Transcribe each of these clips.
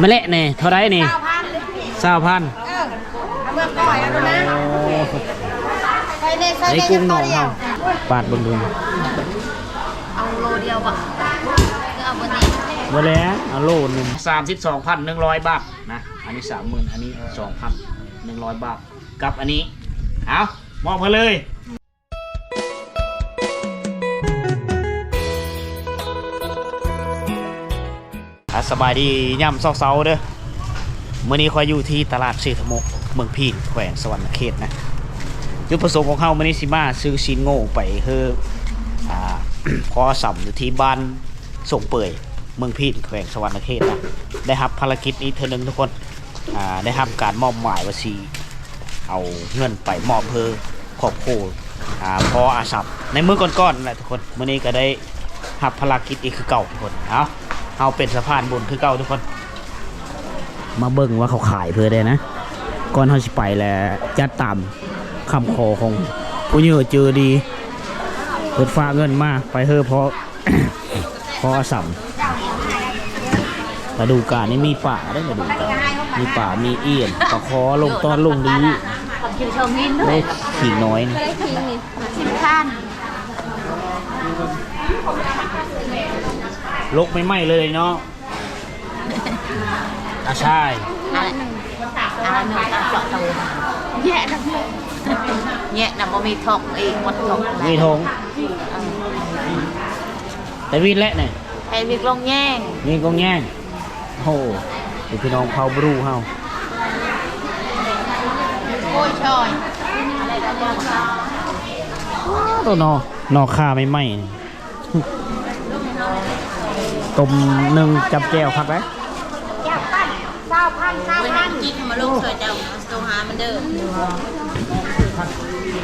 ມາແລະແດ່ ເທົ່າໃດນີ້? ຊາວພັນ ຊາວພັນ ເອີ ເອົາເມືອກ້ອຍເອົາໂລນະ ໂອ້ ໃສ່ໃນ ໃສ່ໃນກຸ້ງໜອງເຮົາ ປາດເບິ່ງດູ ເອົາໂລດຽວບໍ່ ຫຼືເອົາເບິດນີ້? ບໍ່ແລ້ວ ເອົາໂລໜຶ່ງ ສາມສິບສອງພັນໜຶ່ງຮ້ອຍບາດນະ ອັນນີ້ສາມໝື່ນ ອັນນີ້ສອງພັນໜຶ່ງຮ້ອຍບາດ ກັບອັນນີ້ ເອົາ ມອບໃຫ້ເລີຍ. ອ່າ ສະບາຍດີຍາມເຊົ້າໆເດີ ມື້ນີ້ຂ້ອຍຢູ່ທີ່ຕະຫຼາດເຊຕະໂມະ ເມືອງພີນ ແຂວງສະຫວັນນະເຂດນະ. ຈຸດປະສົງຂອງເຮົາມື້ນີ້ຊິມາຊື້ຊີ້ນໂງ່ໄປເຮີ ອ່າ ພໍ່ອາສຳ ຢູ່ທີ່ບ້ານ ສົງເປີຍ ເມືອງພີນ ແຂວງສະຫວັນນະເຂດນະ ໄດ້ຮັບພາລະກິດອີກເທື່ອໜຶ່ງທຸກຄົນ ອ່າ ໄດ້ຮັບການມອບໝາຍວ່າຊິເອົາເງິນໄປມອບເຮີຄອບຄົວ ອ່າ ພໍ່ອາສຳ ໃນມື້ກ່ອນໆນັ້ນແຫຼະທຸກຄົນ. ມື້ນີ້ກໍໄດ້ຮັບພາລະກິດອີກຄືເກົ່າທຸກຄົນ. ເອົາ ເຮົາເປັນສະພານບຸນຄືເກົ່າທຸກຄົນ. ມາເບິ່ງວ່າເຂົາຂາຍເພື່ອໃດນະ ກ່ອນເຮົາຊິໄປ ແລະ ຈັດຕາມຄຳຂໍຂອງຜູ້ໃຫຍ່ໃຈດີ ເພິ່ນຝາກເງິນມາໄປເຮີພໍ່ ພໍສຳ ລະດູການນີ້ມີປາເດ້ ລະດູການມີປາ ມີອ່ຽນ ປາຄໍ ລົງຕອນ ລົງດີ ໂອ້ ຂີງນ້ອຍ ສິບພັນ ລົກໃໝ່ໆເລີຍເນາະ ອາຊາຍ ອັນໜຶ່ງ ອັນໜຶ່ງ ອັນສອງໂຕ ແຍະນຳ ແຍະນຳ ບໍ່ມີຖົງອີກ ໝົດຖົງ ມີຖົງ ໄປວິດແລ້ວນີ້ ໄປວິດລົງແຍງ ວິດລົງແຍງ ໂອ້ໂຫ ພີ່ນ້ອງເຜົ່າບຣູເຮົາ ໂອ້ຍ ຊອຍ ໂຕໜໍ່ ໜໍ່ຂ່າໃໝ່ໆ ຕົ້ມໜຶ່ງ ຈັບແຈ່ວ ຄັກເດ້ ແຈ່ວປັ້ນ ຊາວພັນ ຊາວພັນ ກິນມາລົງຊ່ວຍເຈົ້າ ໂທຫາມັນເດີ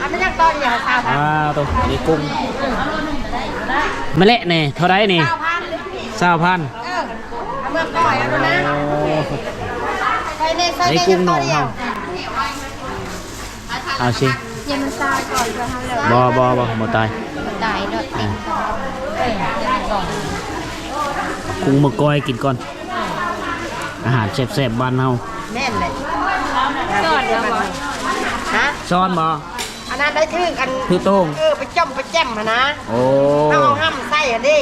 ອັນນັ້ນຍັງຕອນດຽວ ຊາວພັນ ອ່າ ໂຕ ອັນນີ້ກຸ້ງ ມາແລະແດ່ ເທົ່າໃດນີ້? ຊາວພັນ ຊາວພັນ ເອີ ເອົາເມືອກ້ອຍເອົາໂລດນະ ໂອ້ ໃສ່ໃນ ໃສ່ໃນກຸ້ງໜອງເຮົາ ເອົາຊິ ຢ່າມັນຕາຍກ່ອນ ບໍ່ ບໍ່ ບໍ່ ບໍ່ຕາຍ ຕາຍໂລດ ອ່າ ກຸ້ງມາກ້ອຍກິນກ່ອນ ອາຫານແຊບໆບ້ານເຮົາ ແມ່ນແຫຼະ ຊ້ອນບໍ່ ຮະ ຊ້ອນບໍ່ ອັນນັ້ນໄດ້ຖືກ ອັນ ຖືກໂຕ່ງ ເອີ ໄປຈ້ອມໄປແຈ່ມຫັ້ນນະ ໂອ້ ເອົາຫ້ຳໃສ່ຫັ້ນເດ້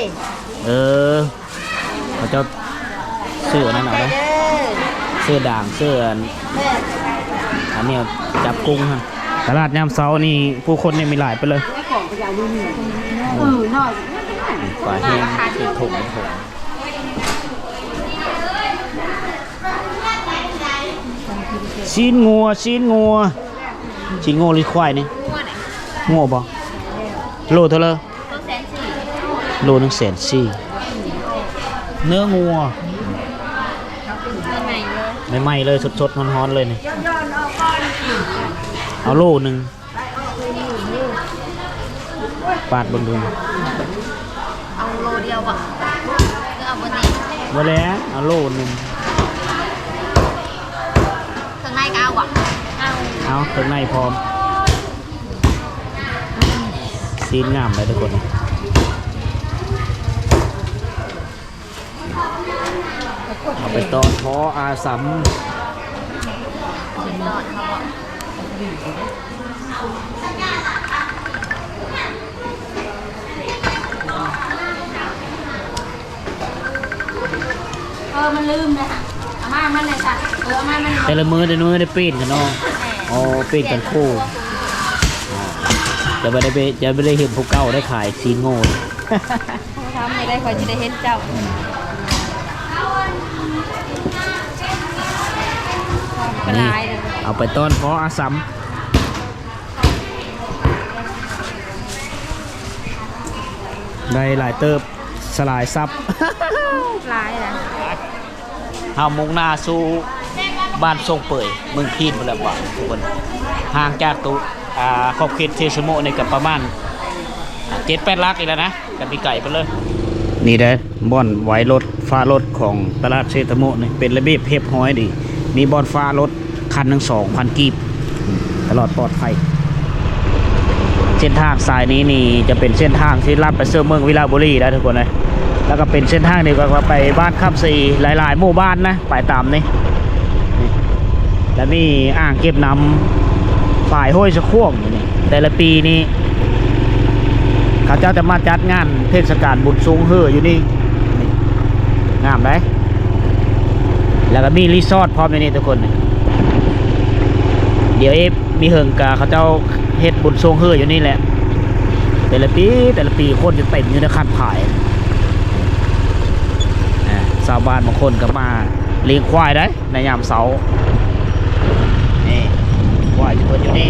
ເອີ ເຂົາເຈົ້າຊື້ອັນນັ້ນເອົາເດ້ ຊື້ດາງ ຊື້ອັນ ອັນນີ້ຈັບກຸ້ງຫັ້ນ. ຕະຫຼາດຍາມເຊົ້ານີ້ຜູ້ຄົນນີ້ມີຫຼາຍໄປເລີຍ ປາແຫ້ງ ເປັນຖົງເປັນຖົງ ຊີ້ນງົວ ຊີ້ນງົວ ຊີ້ນງົວຫຼືຄວາຍນີ້? ງົວບໍ່? ໂລເທົ່າໃດ? ໂລແສນສີ່ ໂລໜຶ່ງແສນສີ່ ເນື້ອງົວ ໃໝ່ໆເລີຍ ໃໝ່ໆເລີຍ ສົດໆຮ້ອນໆເລີຍນີ້ ເອົາໂລໜຶ່ງ ປາດເບິ່ງດູ ເອົາໂລດຽວບໍ່ ຫຼືເອົາເບິດນີ້? ບໍ່ແລ້ວ ເອົາໂລໜຶ່ງ ເຄື່ອງໃນກໍເອົາບໍ່? ເອົາ ເອົາເຄື່ອງໃນພ້ອມ. ຊີ້ນງາມເດ້ທຸກຄົນ ເອົາໄປຕ້ອນພໍ່ອາສຳ ເອີ ມັນລືມເດ້ ເອົາມາໃຫ້ມັນແດ່ຊະ ເອີ ເອົາມາໃຫ້ມັນແດ່ ແຕ່ລະມື້ແຕ່ລະມື້ໄດ້ປ່ຽນກັນເນາະ ແມ່ນ ອໍ ປ່ຽນກັນຄູ່ ຈະບໍ່ໄດ້ໄປ ຈະບໍ່ໄດ້ເຫັນຜູ້ເກົ່າໄດ້ຂາຍຊີ້ນໂງ່ ທຳໃຫ້ໄດ້ ຂ້ອຍຊິໄດ້ເຫັນເຈົ້າ ນີ້ ເອົາໄປຕ້ອນພໍ່ອາສຳ. ໄດ້ຫຼາຍເຕີບ ສະຫຼາຍຊັບ ຫຼາຍແຫຼະ ເຮົາມຸ່ງໜ້າສູ່ບ້ານຊົງເປີຍ ເມືອງພີນພຸ້ນແຫຼະ ທຸກຄົນ ຫ່າງຈາກຕົວ ອ່າ ຂອບເຂດເຊຊະໂມະນີ້ກໍປະມານ ອ່າ ເຈັດແປດຫຼັກນີ້ແຫຼະນະ ກໍມີໄກໄປເລີຍ ນີ້ເດ້ ບ່ອນໄວ້ລົດ ຝາລົດຂອງຕະຫຼາດເຊຕະໂມະນີ້ ເປັນລະບຽບຮຽບຮ້ອຍດີ ມີບ່ອນຝາລົດ ຄັນໜຶ່ງສອງພັນກີບ ຕະຫຼອດປອດໄພ. ເສັ້ນທາງສາຍນີ້ນີ້ຈະເປັນເສັ້ນທາງທີ່ລັດໄປສູ່ເມືອງວິລະບູລີໄດ໋ທຸກຄົນເອີຍ ແລ້ວກໍເປັນເສັ້ນທາງດຽວກັນວ່າໄປບ້ານຄຳຊະອີ ຫຼາຍໆໝູ່ບ້ານນະ ໄປຕາມນີ້ ນີ້ ແລ້ວມີອ່າງເກັບນ້ຳຝາຍຫ້ວຍສະຂວງຢູ່ນີ້. ແຕ່ລະປີນີ້ ເຂົາເຈົ້າຈະມາຈັດງານເທດສະການບຸນຊ່ວງເຮີຢູ່ນີ້ ນີ້ ງາມໄດ໋. ແລ້ວກໍມີຣີສອດພ້ອມຢູ່ນີ້ທຸກຄົນ. ດຽວອີກບໍ່ເຫິງກະເຂົາເຈົ້າເຮັດບຸນຊ່ວງເຮີຢູ່ນີ້ແຫຼະ. ແຕ່ລະປີ ແຕ່ລະປີຄົນຈະເຕັມຢູ່ໃນຄັນພາຍ. ອ່າ ຊາວບ້ານບາງຄົນກໍມາລ້ຽງຄວາຍໄດ໋ ໃນຍາມເຊົ້າ. ນີ້ ຄວາຍເພິ່ນຢູ່ນີ້.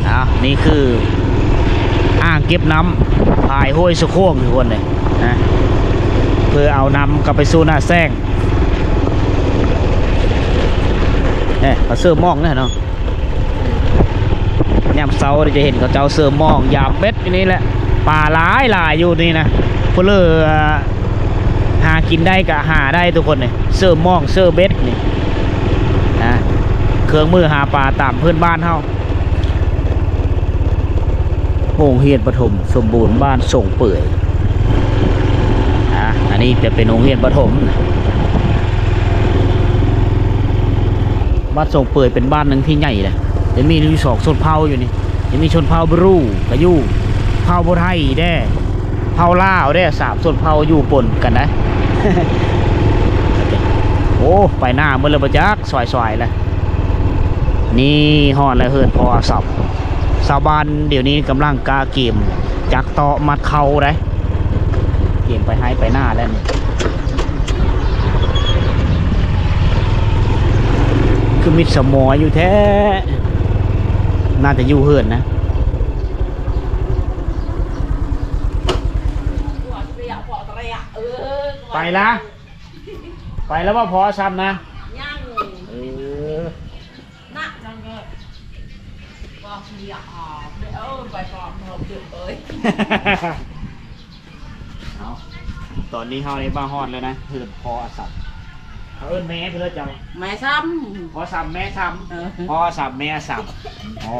ອ້າວ ນີ້ຄືອ່າງເກັບນ້ຳພາຍຫ້ວຍສະຂວງທຸກຄົນເລີຍນະ ເພື່ອເອົານ້ຳກັບໄປສູ່ໜ້າແຊງ. ເອີ ເຂົາເສີມມອງແລ້ວເນາະ. ຍາມເຊົ້າຈະເຫັນເຂົາເຈົ້າເສີມມອງ ຢາມເບັດຢູ່ນີ້ແຫຼະ. ປາຫຼາຍໆຢູ່ນີ້ນະ ຜູ້ເລີຫາກິນໄດ້ກະຫາໄດ້ທຸກຄົນນີ້. ເສີມມອງ ເສີມເບັດນີ້ນະ ເຄື່ອງມືຫາປາຕາມພື້ນບ້ານເຮົາ. ໂຮງຮຽນປະຖົມສົມບູນບ້ານສົງເປື່ອຍ. ອ່າ ອັນນີ້ຈະເປັນໂຮງຮຽນປະຖົມ. ບ້ານສົງເປື່ອຍເປັນບ້ານໜຶ່ງທີ່ໃຫຍ່ເດ້ ຈະມີຢູ່ສອງຊົນເຜົ່າຢູ່ນີ້ ຈະມີຊົນເຜົ່າບຣູກໍຢູ່ ເຜົ່າຜູ້ໄທແດ່ ເຜົ່າລາວແດ່ ສາມຊົນເຜົ່າຢູ່ປົນກັນໄດ໋. ໂອ້ ໄປໜ້າໝົດແລ້ວບໍ່ຈັກ ສວາຍໆແລ້ວ. ນີ້ຮອດແລ້ວເຮືອນພໍ່ອາສັບ. ຊາວບ້ານດຽວນີ້ກຳລັງກະກຽມຈັກເຕາະມັດເຂົ້າໄດ໋ ກຽມໄປໄຮ່ໄປນາແລ້ວນີ້. ຄືມິດສະໝໍຢູ່ແທ້ ໜ້າຈະຢູ່ເຮືອນນະ. ໄປລະ ໄປລະບໍ່ພໍຊ້ຳນະ ຍັງ ເອີ ນະ ນັ້ນກໍບໍ່ເສຍອອກເດີ ເອີ ໄປປອມເຮົາເດີເອີຍ. ເອົາ ຕອນນີ້ເຮົາໄດ້ມາຮອດແລ້ວນະ ເຮືອນພໍ່ອາສັບ. ເຂົາເອີ້ນແມ່ເພິ່ນເລີຍເຈົ້າ ແມ່ຊ້ຳ ພໍ່ຊ້ຳແມ່ຊ້ຳ ເອີ ພໍ່ຊ້ຳແມ່ຊ້ຳ. ອໍ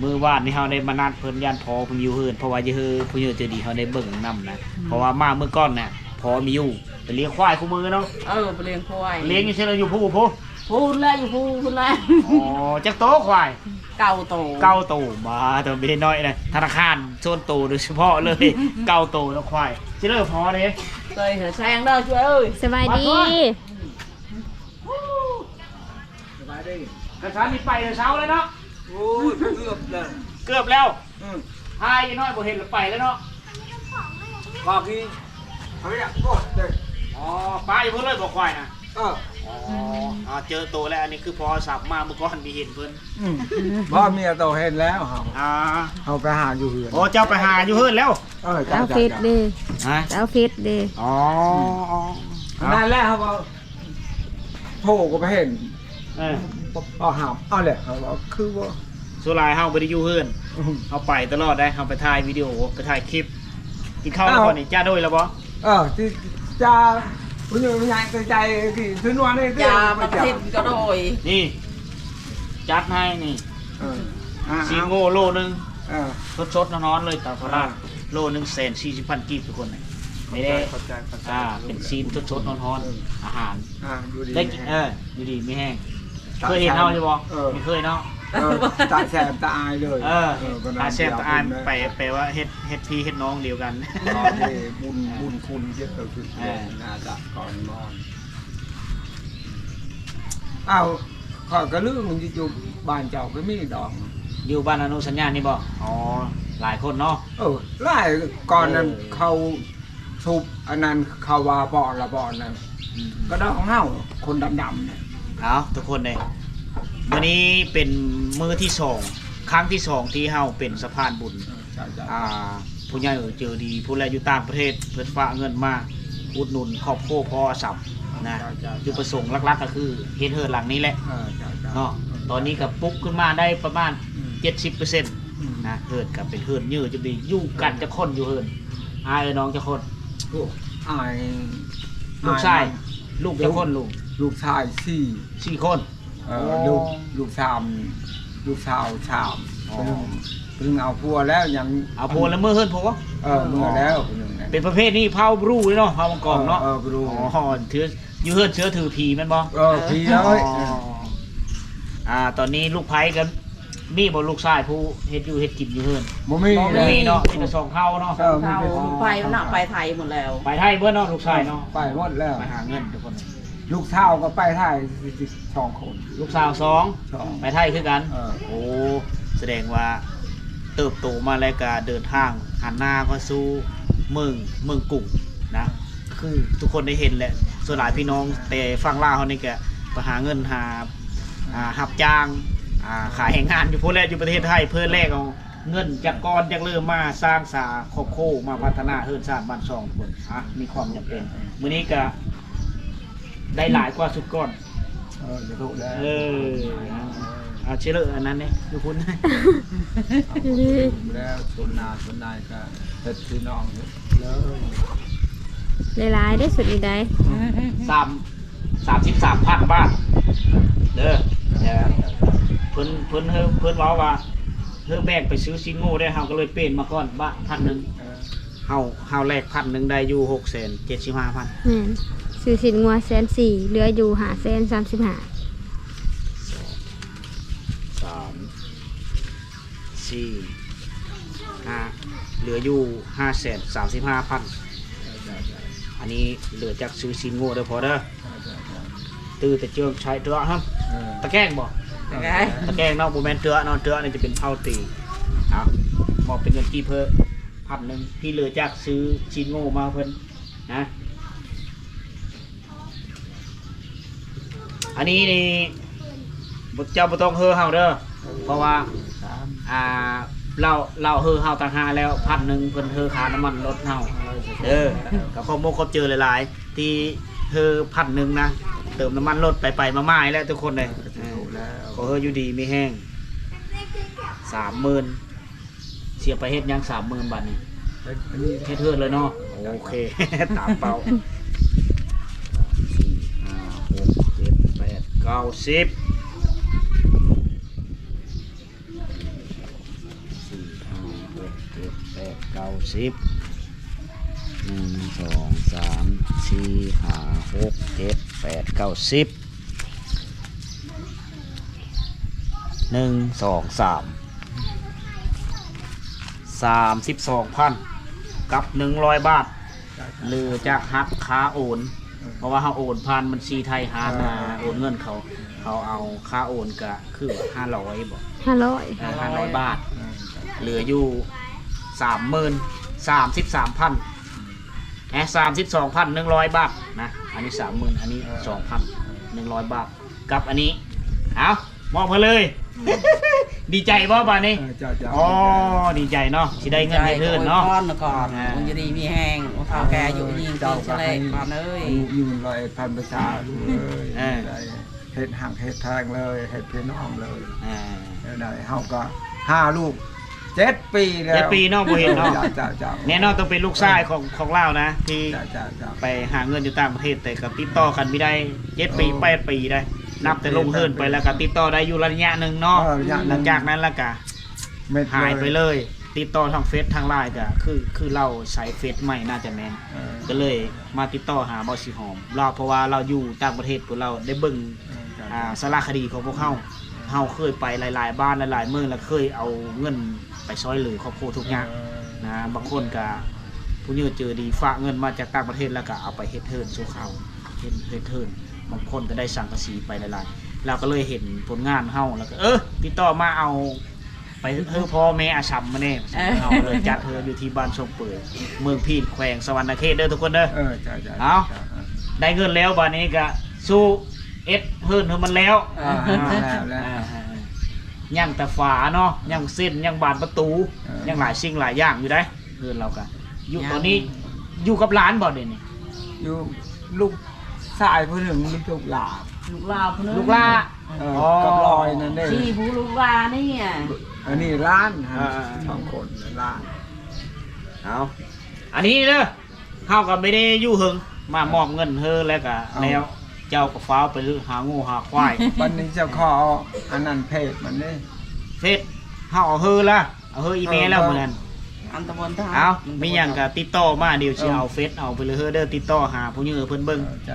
ມື້ວານນີ້ເຮົາໄດ້ມານັດເພິ່ນ ຢ້ານພໍ່ເພິ່ນຢູ່ເຮືອນ ເພາະວ່າຢູ່ເຮືອນຜູ້ໃຫຍ່ໃຈດີເຮົາໄດ້ເບິ່ງນຳນະ ເພາະວ່າມາມື້ກ່ອນນະ ພໍ່ມີຢູ່ ໄປລ້ຽງຄວາຍຄູ່ມື້ເນາະ. ເອີ ໄປລ້ຽງຄວາຍ ລ້ຽງຢູ່ໃສລະ ຢູ່ພູພຸ້ນ ພຸ້ນແຫຼະ ຢູ່ພູພຸ້ນແຫຼະ. ອໍ ຈັກໂຕຄວາຍ? ເກົ້າໂຕ ເກົ້າໂຕ. ມາ ໂຕບໍ່ໄດ້ນ້ອຍນະ ທະນາຄານສ່ວນໂຕໂດຍສະເພາະເລີຍ ເກົ້າໂຕເນາະຄວາຍ. ຊິເລີພໍເດ້ ເຄີຍແຊງເດີ ຊ່ວຍເອີຍ. ສະບາຍດີ ສະບາຍດີ. ກະຊັ້ນນີ້ໄປແຕ່ເຊົ້າເລີຍເນາະ. ໂອ້ຍ ເກືອບແລ້ວ ເກືອບແລ້ວ. ອືມ ພາຍນ້ອຍບໍ່ເຫັນລະໄປແລ້ວເນາະ. ຄວາຍທີ່ເຂົາຢາກໂກດເດ້. ອໍ ປາຢູ່ພຸ້ນເລີຍບໍ່ຄວາຍນະ? ເອີ ອໍ ເຈີໂຕແລ້ວ. ອັນນີ້ຄືພໍ່ສັບມາມື້ກ່ອນທີ່ເຫັນເພິ່ນ. ອືມ ບໍ່ ເມຍໂຕເຫັນແລ້ວເຮົາ ອ່າ ເຮົາໄປຫາຢູ່ເຮືອນ. ໂອ້ ເຈົ້າໄປຫາຢູ່ເຮືອນແລ້ວ. ເອີ ເຈົ້າ ເຈົ້າເຟດເດ້ ຮະ ເຈົ້າເຟດເດ້. ອໍ ອືມ ນັ້ນແຫຼະ ເຮົາວ່າ ໂທກໍບໍ່ເຫັນ. ເອີ ບໍ່ຮັບ ເອົາແຫຼະ ເຮົາວ່າຄືວ່າ ສ່ວນຫຼາຍເຮົາບໍ່ໄດ້ຢູ່ເຮືອນ ອືມ ເຮົາໄປຕະຫຼອດໄດ໋ ເຮົາໄປຖ່າຍວິດີໂອ ໄປຖ່າຍຄລິບ. ກິນເຂົ້າແລ້ວບໍ່ນີ້? ຈ້າໂດຍແລ້ວບໍ່? ເອີ ທີ່ ຈ້າ ຜູ້ໃຫຍ່ໃຈດີ ຄືນວນນີ້ ຈ້າ ປະທິນກໍໂດຍ ນີ້ ຈັດໃຫ້ນີ້. ເອີ ອ່າ ຊີ້ນງົວໂລໜຶ່ງ ເອີ ສົດໆ ຮ້ອນໆ ເລີຍ ຕາມຕະຫຼາດ ອ່າ ໂລໜຶ່ງແສນສີ່ສິບພັນກີບ ທຸກຄົນ. ນີ້ເດ້ ຂອບໃຈ ຂອບໃຈ ອ່າ ເປັນຊີ້ນສົດໆ ຮ້ອນໆ ເອີ ອາຫານ ອ່າ ຢູ່ດີ ໄດ້ກິນ ມີແຮງ ເອີ ຢູ່ດີມີແຮງ. ຕາແຊມ ເຄີຍເຫັນເຮົາຢູ່ບໍ່? ເອີ ບໍ່ເຄີຍເນາະ. ເອີ ຕາແຊມຕາອາຍເລີຍ. ເອີ ເອີ ຕາແຊມຕາອາຍ ແປ ແປວ່າເຮັດ ເຮັດພີ່ເຮັດນ້ອງດຽວກັນ. ອໍ ເດ້ ບຸນ ເອີ ບຸນຄຸນເຈົ້າ ເອີ ຄື ເອີ ໜ້າຈະກ່ອນນອນ. ອ້າວ ຂ້ອຍກໍລືມ ຢູ່ ຢູ່ບ້ານເຈົ້າກໍມີດອກ. ຢູ່ບ້ານອະນຸສັນຍານີ້ບໍ່? ອໍ ຫຼາຍຄົນເນາະ. ເອີ ຫຼາຍ ກ່ອນນັ້ນ ເອີ ເຂົາຊຸບອັນນັ້ນ ເຂົາວ່າບໍ່ລະບໍ່ນັ້ນ ອືມ ກໍດອກຂອງເຮົາ ຄົນດຳໆ ນະ. ເອົາ ທຸກຄົນເດ້ ມື້ນີ້ເປັນມື້ທີສອງ ຄັ້ງທີສອງທີ່ເຮົາເປັນສະພານບຸນ. ເອີ ເຈົ້າ ເຈົ້າ ອ່າ ຜູ້ໃຫຍ່ໃຈດີ ຜູ້ແລະຢູ່ຕ່າງປະເທດ ເພິ່ນຝາກເງິນມາອຸດໜູນຄອບຄົວພໍ່ອາສັບນະ. ເຈົ້າ ເຈົ້າ ຈຸດປະສົງຫຼັກໆ ກໍຄືເຮັດເຮືອນຫຼັງນີ້ແຫຼະ. ເອີ ເຈົ້າ ເຈົ້າ ເນາະ. ເອີ ຕອນນີ້ກໍປຸກຂຶ້ນມາໄດ້ປະມານ ອືມ ເຈັດສິບເປີເຊັນ ອືມ ນະ. ເຮືອນກໍເປັນເຮືອນເຍີະຈະມີ ຢູ່ກັນຈັກຄົນຢູ່ເຮືອນ? ອ້າຍເອີຍ ນ້ອງຈັກຄົນ? ໂອ້ ອ້າຍ ລູກຊາຍ ອ້າຍ ລູກຈັກຄົນລູກ? ລູກຊາຍສີ່ ສີ່ຄົນ. ເອີ ໂອ້ ລູກ ລູກສາມ ລູກສາວສາມ. ອໍ ເປັນ ເອົາຜົວແລ້ວ ຍັງ ເອົາຜົວແລ້ວເມືອເຮືອນຜົວ? ເອີ ເມືອແລ້ວຜູ້ໜຶ່ງນະ. ເປັນປະເພດນີ້ເຜົ່າບຣູເນາະ ເຜົ່າມັງກອນເນາະ. ເອີ ເອີ ບຣູ. ອໍ ຖື ຢູ່ເຮືອນເສືອຖືຜີແມ່ນບໍ່? ເອີ ຜີເອີຍ. ອໍ ອ່າ ຕອນນີ້ລູກໃພ້ກໍມີບໍ່ ລູກຊາຍຜູ້ເຮັດຢູ່ເຮັດກິນຢູ່ເຮືອນ? ບໍ່ມີ ບໍ່ມີເນາະ ມີແຕ່ສອງເຖົ້າເນາະ. ເອີ ມີແຕ່ສອງເຖົ້າ. ລູກໃພ້ມັນນະໄປໄທໝົດແລ້ວ. ໄປໄທເບິດເນາະ ລູກຊາຍເນາະ. ໄປໝົດແລ້ວ ໄປຫາເງິນທຸກຄົນ. ລູກສາວກໍໄປໄທສອງຄົນ. ລູກສາວສອງ ສອງ ໄປໄທຄືກັນ. ເອີ ໂອ້ ສະແດງວ່າເຕີບໂຕມາແລ້ວກໍເດີນທາງຫັນໜ້າເຂົ້າສູ່ເມືອງ ເມືອງກຸງນະ ຄືທຸກຄົນໄດ້ເຫັນແຫຼະ. ສ່ວນຫຼາຍພີ່ນ້ອງແຕ່ຝັ່ງລາວເຮົານີ້ກໍໄປຫາເງິນຫາ ອ່າ ຮັບຈ້າງ ອ່າ ຂາຍແຮງງານຢູ່ພຸ້ນແຫຼະ ຢູ່ປະເທດໄທ ເພື່ອແລກເອົາເງິນຈາກກ້ອນຈາກເລີ່ມມາສ້າງສາຄອບຄົວ ມາພັດທະນາເຮືອນຊານບ້ານຊ່ອງພຸ້ນ. ອ່າ ມີຄວາມຈຳເປັນ ມື້ນີ້ກໍ ໄດ້ຫຼາຍກວ່າຊຸດກ່ອນ. ເອີ ສາທຸແລ້ວ. ເອີ ເອົາເຊເລີອັນນັ້ນນີ້ຢູ່ພຸ້ນ. ເອົາບໍ່ຕື່ມແລ້ວ ຊົນໜ້າຊົນໃນກໍເຮັດພີ່ນ້ອງເຮັດເລີຍ. ຫຼາຍໆເດ້ຊຸດນີ້ໄດ໋. ສາມ ສາມສິບສາມພັນບາດເດີ. ເອີ ເພິ່ນ ເພິ່ນ ເພິ່ນເວົ້າວ່າ ເຮົາແບ່ງໄປຊື້ຊີ້ນງູໄດ້ ເຮົາກໍເລີຍເປ່ນມາກ່ອນບາດພັນໜຶ່ງ. ເອີ ເຮົາ ເຮົາແລກພັນໜຶ່ງໄດ້ຢູ່ຫົກແສນເຈັດສິບຫ້າພັນ. ແມ່ນ ຊື້ຊີ້ນງົວແສນສີ່ ເຫຼືອຢູ່ຫ້າແສນສາມສິບຫ້າ. ສອງ ສາມ ສີ່ ຫ້າ ເຫຼືອຢູ່ຫ້າແສນສາມສິບຫ້າພັນ. ອັນນີ້ເຫຼືອຈາກຊື້ຊີ້ນງົວເດີພໍ່ເດີ. ຕື້ແຕ່ເຈີງໃຊ້ເທື່ອຫຳ ເອີ ຕະແກງບໍ່? ຕະແກງ ຕະແກງເນາະ ບໍ່ແມ່ນເທື່ອເນາະ ເທື່ອນີ້ຈະເປັນເຜົາຕີ. ເອົາ ມອບເປັນເງິນກີບເພິ່ນພັນໜຶ່ງ ທີ່ເຫຼືອຈາກຊື້ຊີ້ນງູມາເພິ່ນນະ. ອັນນີ້ນີ້ ເຈົ້າບໍ່ຕ້ອງເຮີເຮົາເດີ ເພາະວ່າ ອ່າ ລາວ ລາວເຮີເຮົາຕ່າງຫາກແລ້ວ ພັນໜຶ່ງ ເພິ່ນເຮີຄ່ານ້ຳມັນລົດເຮົາເດີ. ກໍຂອບມຸກຂອບໃຈຫຼາຍໆ ທີ່ເຮີພັນໜຶ່ງນະ ເຕີມນ້ຳມັນລົດໄປໆມາໆແຫຼະທຸກຄົນເດີ. ເອີ ຂໍເຮີຢູ່ດີມີແຮງ. ສາມໝື່ນ ຊິເອົາໄປເຮັດຫຍັງສາມໝື່ນບາດນີ້? ເຮັດອັນນີ້ ເຮັດເຮືອນເລີຍເນາະ. ໂອເຄ ຕາມເປົ້າ. ສາມ ສີ່ ຫ້າ ຫົກ ເຈັດ ແປດ ເກົ້າ ສິບ. ສີ່ ຫ້າ ຫົກ ເຈັດ ແປດ ເກົ້າ ສິບ. ໜຶ່ງ ສອງ ສາມ ສີ່ ຫ້າ ຫົກ ເຈັດ ແປດ ເກົ້າ ສິບ. ໜຶ່ງ ສອງ ສາມ ສາມສິບສອງພັນກັບໜຶ່ງຮ້ອຍບາດ ຫຼືຈາກຫັກຄ່າໂອນ ເພາະວ່າເຮົາໂອນຜ່ານບັນຊີໄທຫານາ ເອີ ໂອນເງິນເຂົາ ເຂົາເອົາຄ່າໂອນກະຄືວ່າຫ້າຮ້ອຍບໍ? ຫ້າຮ້ອຍ ເອີ ຫ້າຮ້ອຍບາດ ເອີ ເຫຼືອຢູ່ສາມໝື່ນ ສາມສິບສາມພັນ ແອ ສາມສິບສອງພັນໜຶ່ງຮ້ອຍບາດນະ. ອັນນີ້ສາມໝື່ນ ອັນນີ້ ເອີ ສອງພັນໜຶ່ງຮ້ອຍບາດ ກັບອັນນີ້ ເອົາ ມອບໃຫ້ເລີຍ. ດີໃຈບໍ່ບາດນີ້? ເອີ ເຈົ້າໆ ອໍ ດີໃຈເນາະ ຊິໄດ້ເງິນເຮັດເຮືອນເນາະ. ດີໃຈ ອວຍພອນກ່ອນ ອ່າ ມັນຢູ່ດີມີແຮງ ເຖົ້າແກ່ຢູ່ຍິງ ເຈົ້າກໍໃຫ້ ເຈົ້າເລີຍ ອາຍຸຍືນຮ້ອຍພັນພັດສາລູກເອີຍ ເອີ ໄດ້ເຮັດຮັກເຮັດແພງເລີຍ ເຮັດພີ່ນ້ອງເລີຍ ອ່າ ແນວໃດເຮົາກໍຫາລູກ ເຈັດປີແລ້ວ ເຈັດປີເນາະ ບໍ່ເຫັນເນາະ. ເຈົ້າໆ ແນ່ນອນຕ້ອງເປັນລູກຊາຍຂອງ ຂອງລາວນະ ທີ່ ເຈົ້າໆ ໄປຫາເງິນຢູ່ຕ່າງປະເທດ ແຕ່ກໍຕິດຕໍ່ກັນບໍ່ໄດ້ ເຈັດປີ ເອີ ແປດປີໄດ້ ນັບແຕ່ລົງເຮືອນໄປແລ້ວກໍຕິດຕໍ່ໄດ້ຢູ່ໄລຍະໜຶ່ງເນາະ. ເອີ ໄລຍະໜຶ່ງ ຫຼັງຈາກນັ້ນແລ້ວກໍ ເມັດເລີຍ ຫາຍໄປເລີຍ ຕິດຕໍ່ທາງເຟສທາງໄລນ໌ກໍຄື ຄືລາວໃຊ້ເຟສໃໝ່ໜ້າຈະແມ່ນ ເອີ ກໍເລີຍມາຕິດຕໍ່ຫາບ່າວສີຫອມລາວ ເພາະວ່າລາວຢູ່ຕ່າງປະເທດພຸ້ນ ລາວໄດ້ເບິ່ງ ເອີ ອ່າ ສາລະຄະດີຂອງພວກເຮົາ ເອີ ເຮົາເຄີຍໄປຫຼາຍໆບ້ານຫຼາຍໆເມືອງ ແລ້ວເຄີຍເອົາເງິນໄປຊ່ອຍເຫຼືອຄອບຄົວທຸກຍາກ ເອີ ນະ. ບາງຄົນກໍຜູ້ຍືດເຈີດີ ຝາກເງິນມາຈາກຕ່າງປະເທດ ແລ້ວກໍເອົາໄປເຮັດເຮືອນຊົ່ວຄາວ ເຮັດ ເຮັດເຮືອນ ບາງຄົນກໍໄດ້ສັງກະສີໄປຫຼາຍໆ ລາວກໍເລີຍເຫັນຜົນງານເຮົາ ແລ້ວກໍ ເອີ ຕິດຕໍ່ມາເອົາ ໄປເຮີພໍ່ແມ່ອາຊຳມາແດ່ ເອີ ເຮົາກໍເລີຍຈັດເຮີຢູ່ທີ່ບ້ານຊົງເປີຍ ເມືອງພີນ ແຂວງສະຫວັນນະເຂດເດີທຸກຄົນເດີ. ເອີ ເຈົ້າໆ ເອົາ ເຈົ້າ ເອີ ໄດ້ເງິນແລ້ວ ບາດນີ້ກໍສູ້ເຮັດເຮືອນໃຫ້ມັນແລ້ວ. ອ່າ ແລ້ວ ແລ້ວ ອ່າ ຍັງແຕ່ຝາເນາະ ຍັງເສັ້ນ ຍັງບານປະຕູ ເອີ ຍັງຫຼາຍສິ່ງຫຼາຍຢ່າງຢູ່ເດ້. ເຮືອນລາວກະຢູ່ ຍັງ ຕອນນີ້ຢູ່ກັບຫຼານບໍ່ດຽວນີ້? ຢູ່ ລູກຊາຍຜູ້ໜຶ່ງ ລູກຫຼ້າ ລູກຫຼ້າຜູ້ໜຶ່ງ ລູກຫຼ້າ ເອີ ອໍ ກັບລອຍນັ້ນເດ້ ສີ່ຜູ້ລູກຫຼ້ານີ້ ອັນນີ້ຫຼານ ອ່າ ສອງຄົນຫຼານ. ເອົາ ອັນນີ້ເດີ ເຮົາກໍບໍ່ໄດ້ຢູ່ເຫິງ ມາ ອ່າ ມອບເງິນເຮີແລ້ວກໍ ອ່າ ແລ້ວ ເຈົ້າກໍຟ້າວໄປຫາງົວຫາຄວາຍ ບັດນີ້ເຈົ້າຂໍເອົາອັນນັ້ນເພຈມັນເດ້ ເພຈເຮົາເອົາເຮີລະ ເອົາເຮີອີແມ່ແລ້ວ ເອີ ມື້ນັ້ນ ອັນຕະມົນທະຫານ ເອົາ ມັນ ມີຫຍັງກໍຕິດຕໍ່ມາ ດຽວຊິ ເອີ ເອົາເຟສເອົາໄປເລີຍເຮີເດີ ຕິດຕໍ່ຫາຜູ້ຍິງເພິ່ນເບິ່ງ ເອີ ໃຊ່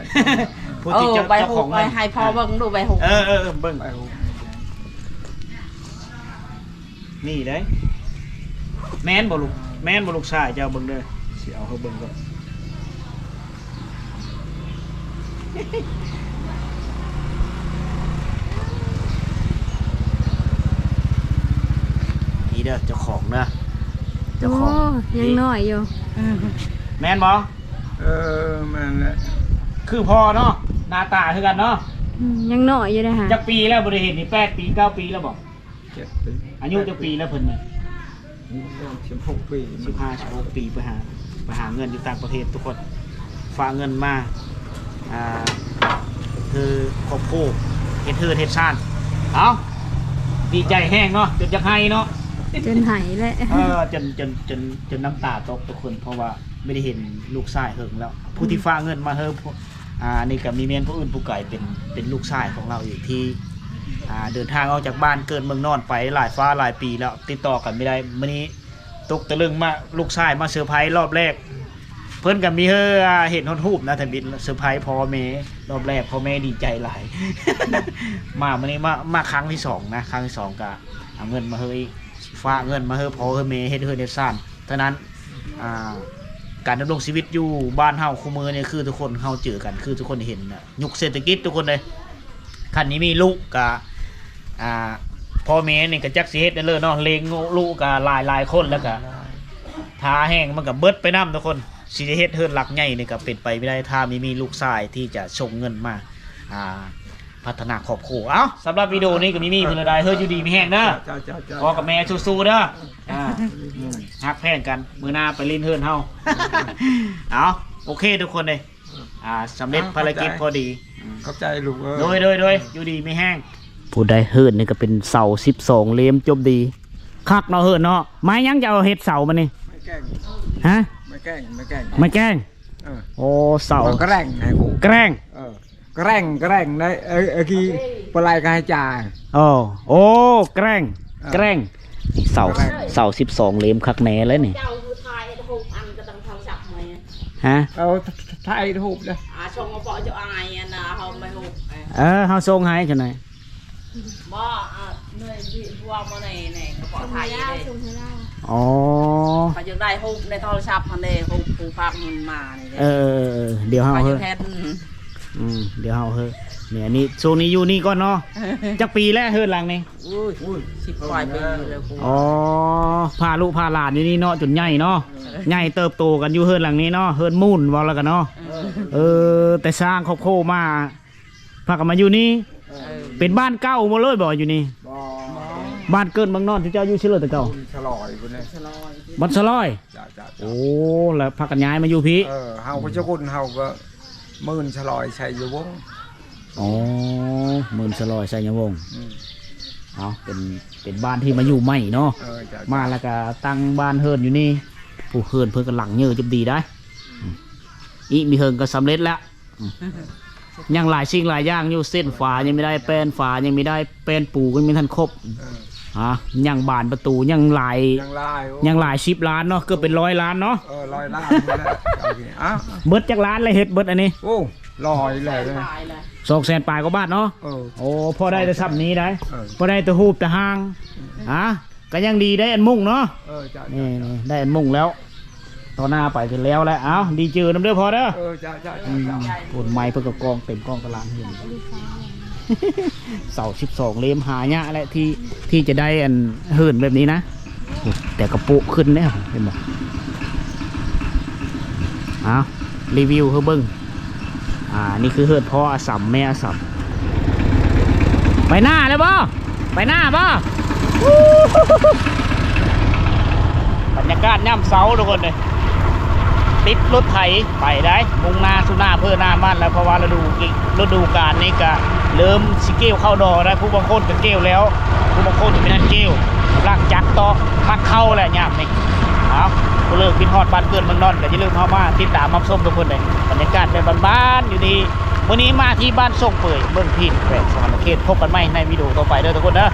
ຜູ້ທີ່ເຈົ້າ ເຈົ້າຂອງເອີ ໃບຫຸກ ເງິນ ໃຫ້ພໍ່ເບິ່ງດູ ໃບຫຸກ ເອີ ເອີ ເອີ ເບິ່ງ ໃບຫຸກ ນີ້ເດ້ ແມ່ນບໍ່ລູກ ແມ່ນບໍ່ລູກຊາຍເຈົ້າ ເບິ່ງເດີ ຊິເອົາໃຫ້ເບິ່ງກ່ອນ. ນີ້ເດີ ເຈົ້າຂອງເດີ ເຈົ້າຂອງ ໂອ້ ຍັງນ້ອຍຢູ່ ແມ່ນບໍ່? ເອີ ແມ່ນແຫຼະ ຄືພໍ່ເນາະ ໜ້າຕາຄືກັນເນາະ ອືມ ຍັງນ້ອຍຢູ່ເດ້ຫາ ຈັກປີແລ້ວບໍ່ໄດ້ເຫັນນີ້ ແປດປີ ເກົ້າປີແລ້ວບໍ່? ເຈັດປີ ອາຍຸຈັກປີແລ້ວເພິ່ນນີ້? ສິບຫົກປີ ສິບຫ້າ ສິບຫົກປີ ໄປຫາ ໄປຫາເງິນຢູ່ຕ່າງປະເທດທຸກຄົນ ຝາກເງິນມາ ອ່າ ຄືຄອບຄົວ ເຮັດເຮືອນເຮັດຊານ ເອົ້າ ດີໃຈແຮງເນາະ ຈົນຢາກໄຫ້ເນາະ ຈົນໄຫ້ແຫຼະ ເອີ ຈົນ ຈົນ ຈົນ ຈົນນ້ຳຕາຕົກທຸກຄົນ ເພາະວ່າບໍ່ໄດ້ເຫັນລູກຊາຍເຫິງແລ້ວ ຜູ້ທີ່ ອືມ ຝາກເງິນມາໃຫ້ ອ່າ ນີ້ກໍມີແມ່ນຜູ້ອື່ນຜູ້ໄກ ເປັນ ເປັນລູກຊາຍຂອງລາວເອງທີ່ ອ່າ ເດີນທາງອອກຈາກບ້ານເກີດເມືອງນອນໄປຫຼາຍຟ້າຫຼາຍປີແລ້ວ ຕິດຕໍ່ກັນບໍ່ໄດ້ ມື້ນີ້ຕົກຕະລຶງມາ ລູກຊາຍມາເຊີໄພຣອບແລກ ເພິ່ນກໍມີເຮີ ອ່າ ເຫັນຮອດຮູບນະ ທຳອິດເຊີໄພພໍ່ແມ່ ຮອບແລກພໍ່ແມ່ດີໃຈຫຼາຍ ມາມື້ນີ້ມາ ມາຄັ້ງທີສອງນະ ຄັ້ງທີສອງກໍເອົາເງິນມາເຮີອີກ ຝາກເງິນມາເຮີພໍ່ເຮີແມ່ເຮັດເຮືອນເຮັດຊານ ເທົ່ານັ້ນ ອ່າ ການດຳລົງຊີວິດຢູ່ບ້ານເຮົາຄູ່ມື້ນີ້ ຄືທຸກຄົນເຮົາເຈີກັນ ຄືທຸກຄົນເຫັນນະ ຍຸກເສດຖະກິດທຸກຄົນເດ້ ຄັນນີ້ມີລູກກະ ອ່າ ພໍ່ແມ່ນີ້ກະຈັກຊິເຮັດແນວເລີເນາະ ລ້ຽງລູກກະຫຼາຍໆຄົນ ແລ້ວກະຖ້າແຮງມັນກະເບິດໄປນຳທຸກຄົນ ຊິໄດ້ເຮັດເຮືອນຫຼັງໃຫຍ່ນີ້ກະເປັນໄປບໍ່ໄດ້ ຖ້າມີ ມີລູກຊາຍທີ່ຈະສົ່ງເງິນມາ ອ່າ ພັດທະນາຄອບຄົວ ເອົ້າ ສຳລັບວິດີໂອນີ້ກໍມີມີເທົ່າໃດ ເຮີຢູ່ດີມີແຮງເດີ ເຈົ້າ ເຈົ້າ ເຈົ້າ ພໍ່ກັບແມ່ສູ້ໆເດີ ອ່າ ອືມ ຮັກແພງກັນ ມື້ໜ້າໄປຫຼິ້ນເຮືອນເຮົາ ເອົ້າ ໂອເຄທຸກຄົນເດ້ ອ່າ ສຳເລັດພາລະກິດພໍດີ ຂອບໃຈລູກເອີຍ ໂດຍ ໂດຍ ໂດຍ ຢູ່ດີມີແຮງ ຜູ້ໃດເຮືອນນີ້ກໍເປັນເສົາສິບສອງເຫຼັ້ມ ຈົບດີ ຄັກເນາະເຮືອນເນາະ ໄມ້ຫຍັງຈະເອົາເຮັດເສົາບັດນີ້ ໄມ້ແກ້ງ ຮະ ໄມ້ແກ້ງ ໄມ້ແກ້ງ ໄມ້ແກ້ງ ເອີ ໂອ້ ເສົາ ແກ້ງ ແກ້ງ ເອີ ແກຣງ ແກຣງໄດ້ ເອີ ເອີ ກີ້ປາໄລກະໃຫ້ຈ່າຍ ໂອ້ ໂອ້ ແກຣງ ເອີ ແກຣງ ເສົາ ແກຣງ ເສົາສິບສອງເຫຼັ້ມຄັກແນ່ເລີຍນີ້ ເຈົ້າຜູ້ຖ່າຍເຮັດຮູບອັນກໍຕ້ອງໂທລະສັບໃໝ່ ຮະ ເອົາ ຖ່າຍເຮັດຮູບເດີ ອ່າ ສົ່ງມາເປາະເຈົ້າອາຍອັນນ່າ ເຮົາໄປຮູບ ເອີ ເຮົາສົ່ງໃຫ້ຈັ່ງໃດ ບໍ່ ເອີ ເໜື່ອຍທີ່ພວກມາໃນ ໃນກະເປາະຖ່າຍເດ້ ສົ່ງໃຫ້ລາວ ອໍ ເຂົາຢາກໄດ້ຮູບໃນໂທລະສັບຫັ້ນເດ້ ຮູບຜູ້ຝາກເງິນມານີ້ເດ້ ເອີ ເອີ ເອີ ດຽວເຮົາເຮີ ອືມ ດຽວເຮົາເຮີ ນີ້ ອັນນີ້ ຊ່ວງນີ້ຢູ່ນີ້ກ່ອນເນາະ ຈັກປີແລ້ວເຮືອນຫຼັງນີ້? ໂອ້ຍ ໂອ້ຍ ສິບປາຍປີແລ້ວ ອໍ ພາລູກພາຫຼານຢູ່ນີ້ເນາະ ຈົນໃຫຍ່ເນາະ ເອີ ໃຫຍ່ເຕີບໂຕກັນຢູ່ເຮືອນຫຼັງນີ້ເນາະ ເຮືອນມູນເວົ້າແລ້ວກັນເນາະ ເອີ ເອີ ແຕ່ສ້າງຄອບຄົວມາ ພາກັນມາຢູ່ນີ້ ເອີ ເປັນບ້ານເກົ່າໝົດເລີຍບໍ່ຢູ່ນີ້? ບໍ່ ບ້ານເກີດເມືອງນອນທີ່ເຈົ້າຢູ່ຊິເລີແຕ່ເກົ່າ ບ້ານສະລອຍພຸ້ນເດ້ ບ້ານສະລອຍ ເຈົ້າ ເຈົ້າ ເຈົ້າ ໂອ້ ແລ້ວພາກັນຍ້າຍມາຢູ່ພີ້ ເອີ ເຮົາກໍສະກຸນເຮົາກໍ ໝື່ນສະລອຍໄຊຍະວົງ ອໍ ໝື່ນສະລອຍໄຊຍະວົງ ອືມ ເອົາ ເປັນ ເປັນບ້ານທີ່ມາຢູ່ໃໝ່ເນາະ ເອີ ເຈົ້າ ມາແລ້ວກໍຕັ້ງບ້ານເຮືອນຢູ່ນີ້ ຜູ້ເຮືອນເພິ່ນກຳລັງເຍີະຈົບດີໄດ໋ ອືມ ອີກບໍ່ເຫິງກໍສຳເລັດແລ້ວ ອືມ ຍັງຫຼາຍສິ່ງຫຼາຍຢ່າງຢູ່ ເສັ້ນຝາຍັງມີໄດ້ ແປ້ນຝາຍັງມີໄດ້ ແປ້ນປູຍັງມີທັນຄົບ ເອີ ຮະ ຍັງບານປະຕູຍັງຫຼາຍ ຍັງຫຼາຍ ໂອ້ ຍັງຫຼາຍສິບລ້ານເນາະ ເກືອບເປັນຮ້ອຍລ້ານເນາະ ເອີ ຮ້ອຍລ້ານພຸ້ນແຫຼະ ເອົາ ອ່ະ ເບິດຈັກລ້ານລະເຮັດເບິດອັນນີ້? ໂອ້ ຫຼາຍແຫຼະ ສອງແສນປາຍກວ່າບາດເນາະ ເອີ ໂອ້ ພໍໄດ້ແຕ່ຊ່ຳນີ້ໄດ໋ ເອີ ພໍໄດ້ແຕ່ຮູບແຕ່ຮ່າງ ອືມ ອ່ະ ກໍຍັງດີໄດ໋ ອັນມຸງເນາະ ເອີ ເຈົ້າ ນີ້ ເຈົ້າ ນີ້ ໄດ້ອັນມຸງແລ້ວ ຕໍ່ໜ້າໄປກໍແລ້ວແຫຼະ ເອົ້າ ດີເຈີນຳເດີພໍ່ເດີ ເອີ ເຈົ້າ ເຈົ້າ ເຈົ້າ ອືມ ໂອ້ ໄມ້ເພິ່ນກໍກອງເຕັມກອງຕະຫຼາງເຮືອນ ເສົາສິບສອງເຫຼັ້ມ ຫາຍາກແຫຼະທີ່ ທີ່ຈະໄດ້ອັນເຮືອນແບບນີ້ນະ ໂອ້ ແຕ່ກະໂປະຂຶ້ນແລ້ວ ເຫັນບໍ່ ເອົ້າ ຣີວິວໃຫ້ເບິ່ງ ອ່າ ນີ້ຄືເຮືອນພໍ່ອາສຳ ແມ່ອາສຳ ໄປນາແລ້ວບໍ່? ໄປນາບໍ່? ບັນຍາກາດຍາມເຊົ້າທຸກຄົນເອີຍ ຕິດລົດໄຖໄປໄດ໋ ມຸ່ງໜ້າສູ່ນາເພີນາມັນແລ້ວ ເພາະວ່າລະດູ ລະດູການນີ້ກະເລີ່ມຊິກ່ຽວເຂົ້າດໍໄດ໋ ຜູ້ບາງຄົນກະກ່ຽວແລ້ວ ຜູ້ບາງຄົນກະບໍ່ທັນກ່ຽວ ກຳລັງຈັກຕອກມັດເຂົ້າແຫຼະຍາມນີ້ ເອົ້າ ຜູ້ເລີກຄິດຮອດບ້ານເກີດເມືອງນອນກະຢ່າລືມເຂົ້າມາຕິດຕາມຮັບຊົມທຸກຄົນເດີ ບັນຍາກາດແບບບ້ານໆ ຢູ່ທີ່ ມື້ນີ້ມາທີ່ບ້ານສົງເປີຍ ເມືອງພີນ ແຂວງສະຫວັນນະເຂດ ພົບກັນໃໝ່ໃນວິດີໂອຕໍ່ໄປເດີທຸກຄົນເດີ.